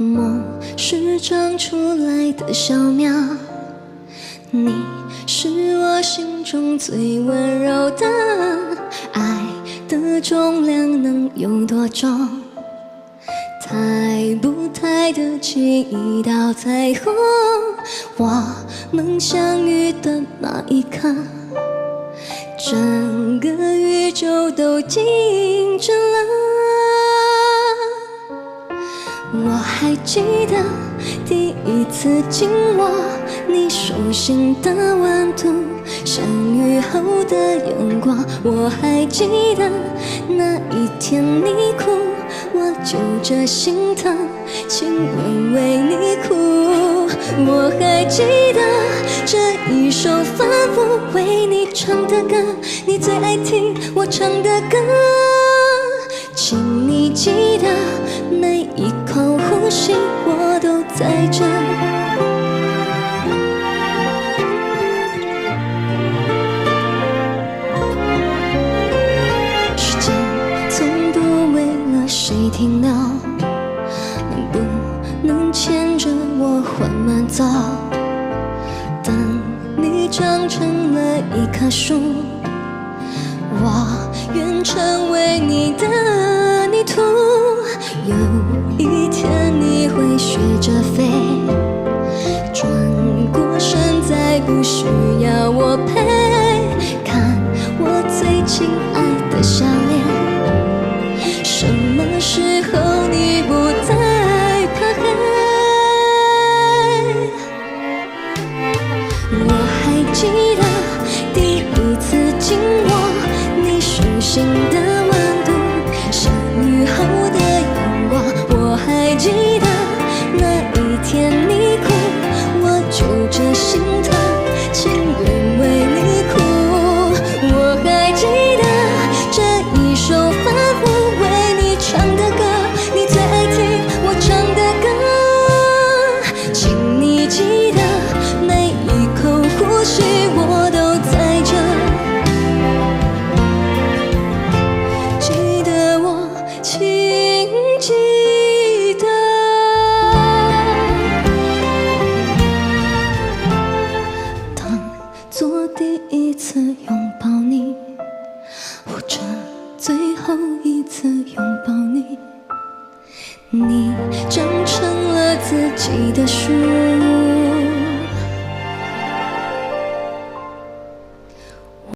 夢是長出來的小苗，你是我心中最溫柔的。愛的重量能有多重？抬不抬得起一道彩虹？我們相遇的那一刻，整個宇宙都靜止了。我還記得第一次緊握你手心的溫度，像雨後的陽光。我還記得那一天你哭，我揪著心疼，情願為你哭。我還記得這一首反覆為你唱的歌，你最愛聽我唱的歌，請你記得每一口呼吸，我都在這。時間從不為了誰停留，能不能牽着我緩慢走？等你長成了一棵樹，我願成為你的泥土。有一天你會學着飛，轉過身再不需要我陪，看我最親愛的笑臉。什麼時候你不再怕黑？我還記得第一次緊握你手心的溫度，像雨後的陽光。我還記得那一天你哭，我揪著心疼，情願為你哭。我還記得這一首反覆為你唱的歌，你最愛聽我唱的歌，請你記得每一口呼吸我都在這。記得我，請記得。當作第一次擁抱你，或者最後一次擁抱你，你長成了自己的樹。